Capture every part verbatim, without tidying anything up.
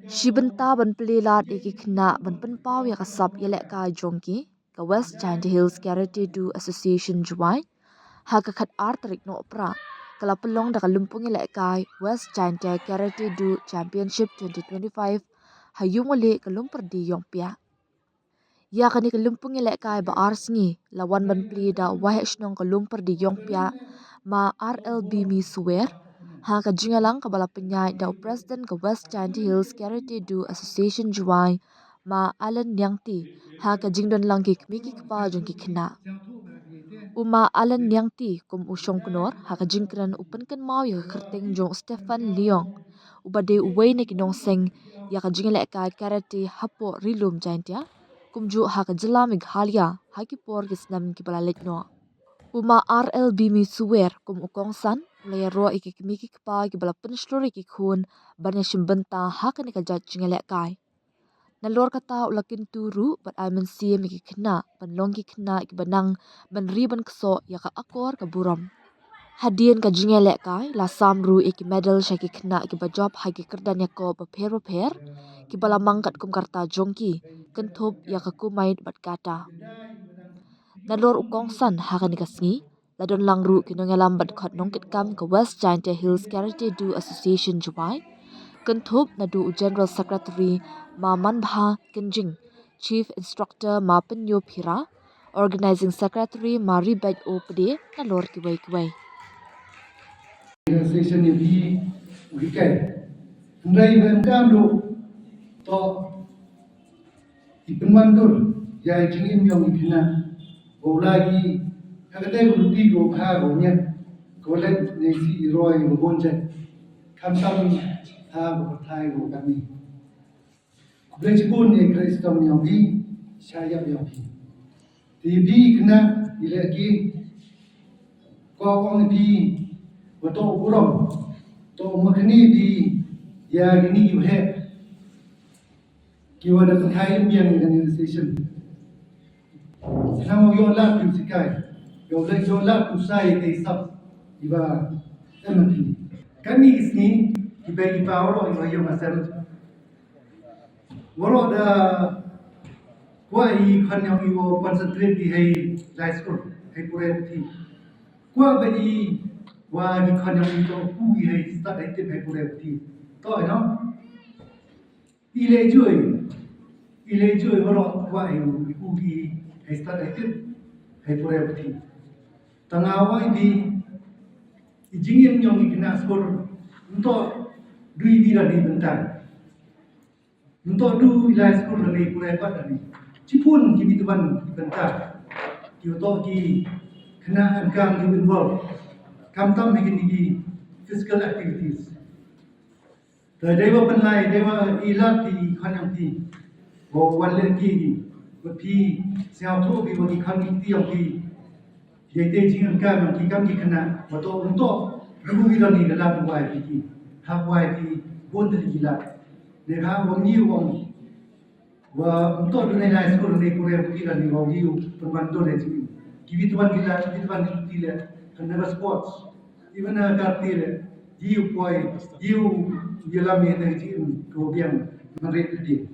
Shi bynta ban plie lad ïa ki khynnah ban pynpaw ïa ka sap ïalehkai jong ki, ka West Jaintia Hills Karate Do Association Jowai, ha ka khatar tarik Nohprah ka la pynlong da ka lympung ïalehkai West Jaintia Karate Do Championship twenty twenty-five ha Ïumawleh ka Loompyrdi Ïongpiah. Ïa kane ka lympung ïalehkai ba ar sngi la wan ban plie da u Waheh Shnong ka Loompyrdi Ïongpiah, Ma R L Bimi Suwer, ha ka jingïalang kaba la pynïaid da u President ka West Jaintia Hills Karate Do Association Jowai, Ma Allen Niangti, ha ka jingdon lang ki kmie ki kpa jong ki khynnah. U Ma Allen Niangti kum u shongknor ha ka jingkren u pynkynmaw ïa ka kyrteng jong u Stephen Leong, uba dei uwei na ki nongseng ïa ka jingïalehkai karate hapoh Ri Lum Jaintia, kumjuh ha ka jylla Meghalaya ha ki por ki snem kiba la leit noh. U Ma R L Bimi Suwer kum u kongsan u la ïaroh ïa ki kmie ki kpa kiba la pynshlur ïa ki khun ban ïashim bynta ha kane ka jait jingïalehkai. Nalor kata u la kyntu ruh bad ai mynsiem ïa ki khynnah ban long ki khynnah kiba nang ban ri ban ksoh ïa ka akor ka burom. Hadien ka jingïalehkai la sam ruh ïa ki medal sha ki khynnah kiba jop ha ki kyrdan ïakob bapher bapher kiba la mang katkum ka rta jong ki, kynthup ïa ka kumite bad kata. Nalor u kongsan ha kane ka sngi la don lang ruh ki nongïalam bad khot nongkitkam ka West Jaintia Hills Karate Do Association Jowai, kynthup naduh u General Secretary Ma Manbha Kynjing, Chief Instructor Ma Pynïoh Phira, Organizing Secretary Ma Ribet O Pde, nalor kiwei kiwei. Organization ïa phi u hikai. Hynrei ba em kam ruh to ki pynwandur ïa i jingim jong i khynnah. Ba u la i ha katei ka luti ka bha ka miat ka leit ne shi i roi ka bun jait. Khamtam ha ka pyrthai ka kami. Khublei shibun ïa i Khrist jong phi, sha ïap jong phi. Te phi khynnah i leh ki ko ong phi ba to burom to ma kane phi ïa kini ki heh. Ki wa da pynkhie ïa kane ka session. Khnang ïoh lad phi sikai. Ïoh lad ïoh lad phi sai ïa ka sap iba em phi. Kane ka sngi kiba ki pa waroh iba ïoh ngasem. Waroh da kwah i khon ïong i wa concentrate i hei lai school hei pule puthi. Kwah ba i wa i khon ïong i to ku i hei start hei tip hei pule puthi. To i no. I leh joi, i leh joi waroh kwah i u i ku i hei start hei tip hei pule puthi. Tang nga ong i phi i jingim ïong i khynnah skul nto dui di la di bynta. Nto du i lai skul la di pule pat la di. Chipun ki bi tuan ki bynta. Ki uto ki khynnah em kam ki involve. Kam tam hi ki ni ki physical activities. Te dei wa pynlai dei wa i lad ki khon ïong phi. Wa wan leh ki ki. Wa phi sngewthuh phi wa ki khon ki ti ïong phi. Dei te jingem kam ïong ki kam ki khynnah. Wa to ym to. Ruh wi don ni ka lad wa phi ki. Hap wa phi bun te ki lad. Ne ha wa ngi wa. Wa ym to dun ai lai skul ne pule puthi la ni wa ïu pynban to ne jing. Ki wi tuan ki la ki wi tuan ki ti le kan ne sports. Even a karate le ïu poi ïu ïu la me ne jing ko biang man re ti.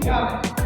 Amen.